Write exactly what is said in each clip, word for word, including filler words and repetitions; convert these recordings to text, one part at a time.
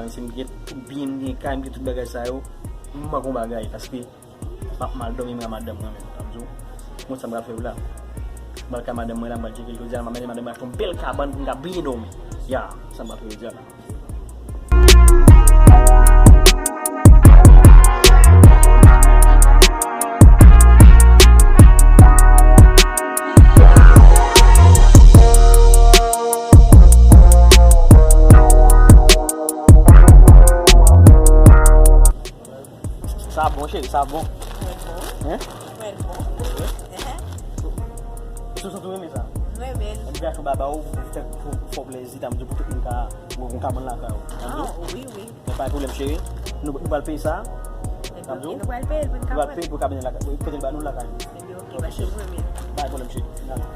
Mesye, m gen tout byen, m gen kay, m gen tout bagay sa yo. M manke yon bagay, paske m ap mal dòmi, m ka madanm mwen menm. Sa m di w, mwen sa m pral fè w la. M pral ka madanm mwen la, m pral tcheke l jodi a, m ap mennen madanm mwen achte yon bèl kabann pou m ka byen dòmi. Ya, sa m pral fè w jodi a la. Sa bon, cheri, sa bon. Trè bon. Hein? Trè bon. Hein? Sou, sou, sou, renmen sa. Renmen. Mwen te achte yon bagay ba ou, pou fè, pou, pou fè w plezi, ta m di pou tout moun ka wè yon kabann lakay ou. Ah, wi, wi. Men pa gen pwoblèm, cheri. Nou, nou pral peye sa. Sa m di w? Nou pral peye l pou n ka. Nou pral peye pou kabann lakay. Wi, pote l ba nou lakay nou. Ebyen, oke, pa gen pwoblèm. Pa gen pwoblèm, cheri. N ale.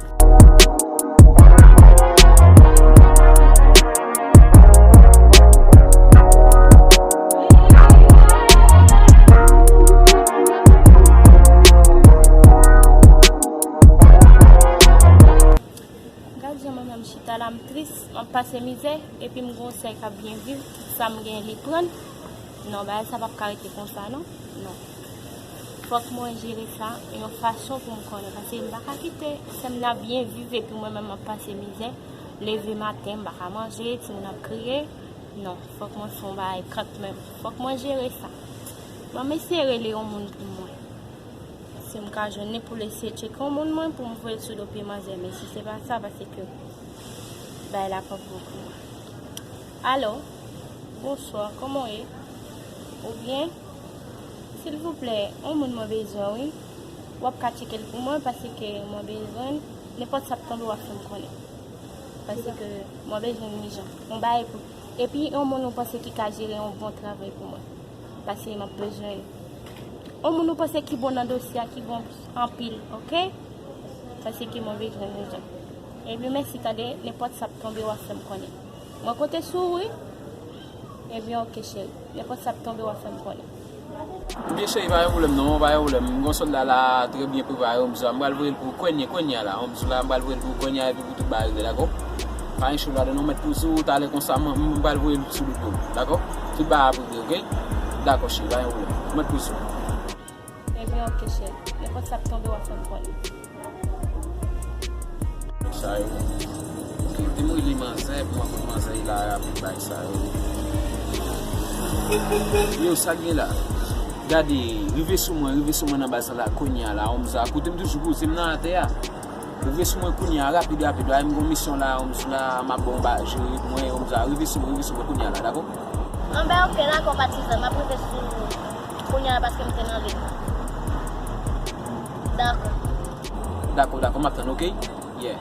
Gad jan mwen menm chita la, m tris, m ap pase mizè, epi m gon sè k ap byen viv, tout sa m gen li pran. Non, bagay sa p ap ka rete konsa non. Non. Fòk mwen jere sa yon fason pou m konnen, paske m pa ka kite sè m nan byen viv epi mwen menm m ap pase mizè. Leve maten, m pa ka manje, timoun ap kriye. Non, fòk mwen fè yon bagay kanmenm. Fòk mwen jere sa. Ban m eseye rele yon moun pou mwen. Si m ka jwenn li pou l eseye tcheke yon moun mwen pou m voye l sou do pye manzè, men si se pa sa, paske bagay la p ap bon pou mwen. Alo, bonswa, kòman w ye? Ou byen? Silvouplè, yon moun mwen bezwen, wi. W ap ka tcheke l pou mwen, paske mwen bezwen l. Nenpòt sa k tonbe, w ap fè m konnen. Paske mwen bezwen l ijan. Yon bagay pou, epi yon moun ou panse ki ka jere yon bon travay pou mwen. Paske m ap bezwen l. Yon moun ou panse ki bon nan dosye a, ki bon anpil, oke? Paske mwen bezwen l ijan. Ebyen, mèsi tande, nenpòt sa k tonbe, w ap fè m konnen. Mwen konte sou ou, wi. Ebyen, oke, cheri. Nenpòt sa k tonbe, w ap fè m konnen. Ebyen, cheri, pa gen pwoblèm, non, pa gen pwoblèm. M gon sòlda la, trè byen prepare, yon bizwa. M pral voye l pou kounye, kounye a la. Yon bizwa la, m pral voye l pou kounye a, epi pou tout bagay regle, dakò? Pa gen cho ladan, non, mèt poze w, talè konsa, m, m pral voye l sou do pou ou, dakò? Tout bagay ap regle, oke? Dakò, cheri, pa gen pwoblèm. Mèt poze w. Ebyen, oke, cheri. Nenpòt sa k tonbe, w ap fè m konnen. Sa yo. Kite m rele manzè pou mwen konn manzè la rapid bay sa yo. Yo, sa gen la? Gade, rive sou mwen, rive sou mwen nan baz la kounye a la, omza. Kote m toujou poze m nan atè a. Rive sou mwen kounye a, rapid, rapid. Ay, m gon misyon la, omza, m ap bon ba, jere pou mwen, omza. Rive sou mwen, rive sou mwen kounye a la, dakò? Anben, oke, dakò, patizan, m ap rive sou ou kounye a paske m te nan liy. Dakò. Dakò, dakò, m ap tann, oke? Yeah.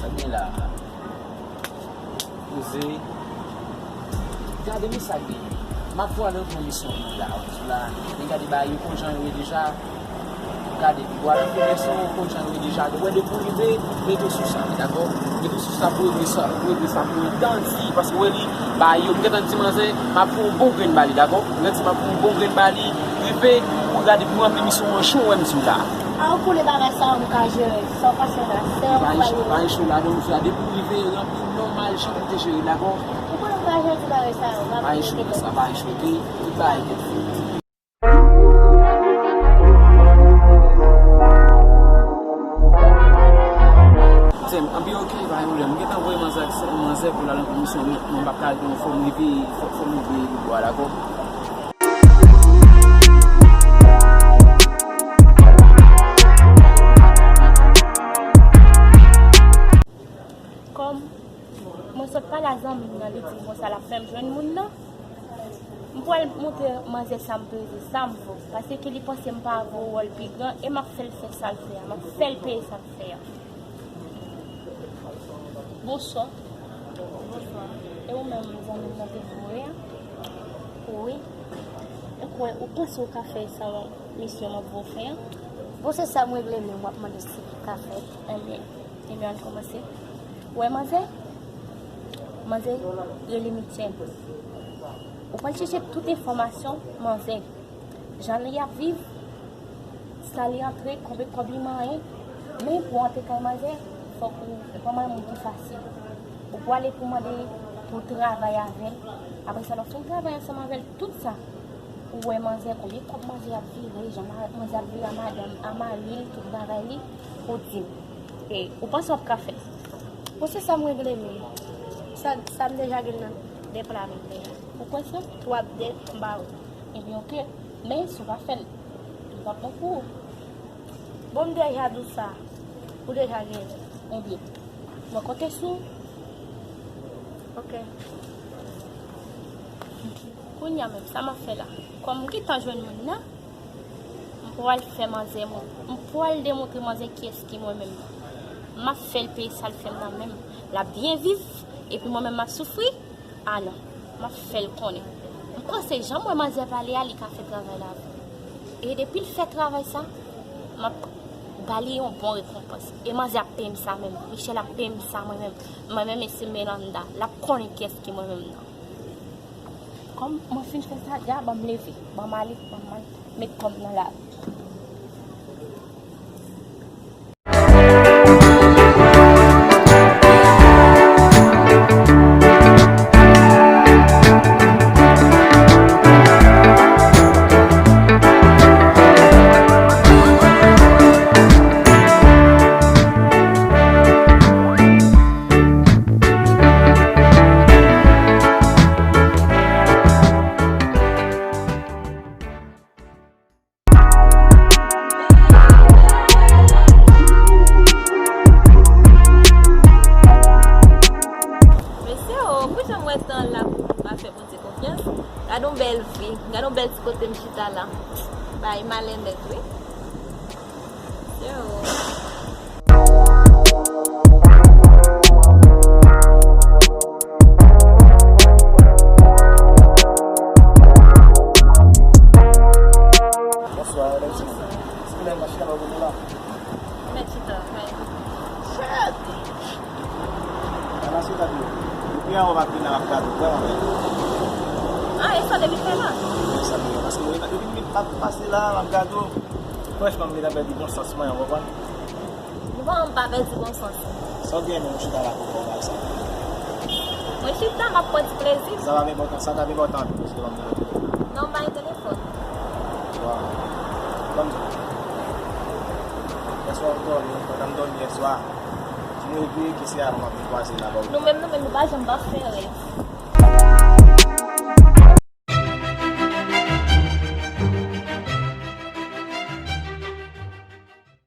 Sa gen la? Poze. Gade, men sa k genyen. M ap pral ranpli misyon mwen la, ou di la. Men gade, bagay yo konn jan yo ye deja. Gade, m pral ranpli misyon yo konn jan yo ye deja. Ou wè, depi w rive, rete sou sa, wi, dakò? Rete sou sa pou regle sa, pou regle sa pou regle sa. Paske, ou wè, li, bagay yo, m gentan di manzè, m ap fè yon bon grenn ba li, dakò? M gentan di m ap fè yon bon grenn ba li, rive, pou gade, pou ranpli misyon an, jou wè m di w la. A, ou konnen bagay sa yo, m ka jere. Sa w panse la? Se yon bagay yo. Pa gen cho ladan, ou di la, depi w rive, ranpli nòmal, jan ou te jere, dakò? Ou konnen m ka jere ti bagay sa yo, m ap rete. Pa gen cho nan sa, pa gen cho, oke? Tout bagay gen fè. Sè m, anpi oke, pa gen pwoblèm. M gentan voye manzè ak sè, manzè pou l al nan komisyon, men mwen p ap ka rete non, fò m rive, fò, fò m rive Lilibwa, dakò? Kòm mwen sot pale a zanmi m nan, li di m konsa l ap fè m jwenn moun nan. M pral montre manzè sa m peze, sa m vo. Paske li panse m pa vo wòl pi gran e m ap fè l fè sa l fè a. M ap fè l peye sa l fè a. Bonswa. Bonswa. E ou menm, zanmi m nan te voye a? Wi. Ou kwè, ou panse w ka fè sa misyon m ap voye w fè an? Bon, se sa m regle menm, w ap mande si m ka fè. Ebyen, ebyen, ann kòmanse. Ou wè manzè? Manzè rele Mityèn. Ou pral chèche tout enfòmasyon manzè. Jan li ap viv, sa li antre, konbyen kòb li manyen. Men pou w antre kay manzè, fòk ou, se pa yon moun ki fasil. Ou pou ale pou mande pou travay avè l. Apre sa, lè w fin travay ansanm avè l, tout sa, ou wè manzè, konbyen kòb manzè ap vire, jan ma- manzè ap vire a madanm, a mari l, tout bagay li, ou di m. E ou panse w ap ka fè? Bon, se sa m regle menm. Sa, sa m deja gen nan de pla menm deja. Ou kwè sa? Twa, de, m ba ou. Ebyen, oke. Men, si w pa fè l, li p ap bon pou ou. Bon, m deja di w sa. Ou deja genyen. Ebyen, mwen konte sou ou. Oke. Kounye a menm, sa m ap fè la? Kòm m gentan jwenn moun nan, m pral fè manzè mwen. M pral demontre manzè kiyès ki mwen menm. M ap fè l peye sa l fè m nan menm. L ap byen viv, epi mwen menm m ap soufri. A non, m ap fè l konnen. M panse jan m wè manzè pale a, li ka fè travay la vre. E depi l fè travay sa, m ap ba li yon bon rekonpans. E manzè ap peye m sa menm. Michel ap peye m sa mwen menm. Mwen menm e se Melanda. L ap konnen kiyès ki mwen menm nan. Kòm mwen fin fè sa, dja ban m leve, ban m ale, ban m al met kòb nan lari. Mesye o, pou jan m wè tan la pou m pa fè Bondye konfyans. Gade yon bèl vi, gade yon bèl ti kote m chita la. Bay malè nèt wi. Mesye o. Bonswa, Alexis. Kilè m ka chita bò kote w la? Mèt chita, kay. Shit! Ala sou gad yo. Depi anwo m ap vin la, m ap gade w, vrèman bèl. Ah, e sa depi fè la? Wi, sa m ye, paske mwen, depi m ap pase la, m ap gade w. Franchman, m vin ap pèdi bon sans mwen, w konprann? Bon, m pa pèdi bon sans. Sa w gen menm, w chita la pou fè yon bagay sa? Mwen chita, m ap pran ti plezi. Sa pa enpòtan, sa t ap enpòtan anpil, paske w ap nan telefòn. Non, m pa gen telefòn. Waw. Ban m di w. Yèswa m dòmi, pandan m dòmi yèswa, ti mwen egri ki se avan m ap vin kwaze la ba w. Nou menm, nou menm, nou pa janm pa fè rèv.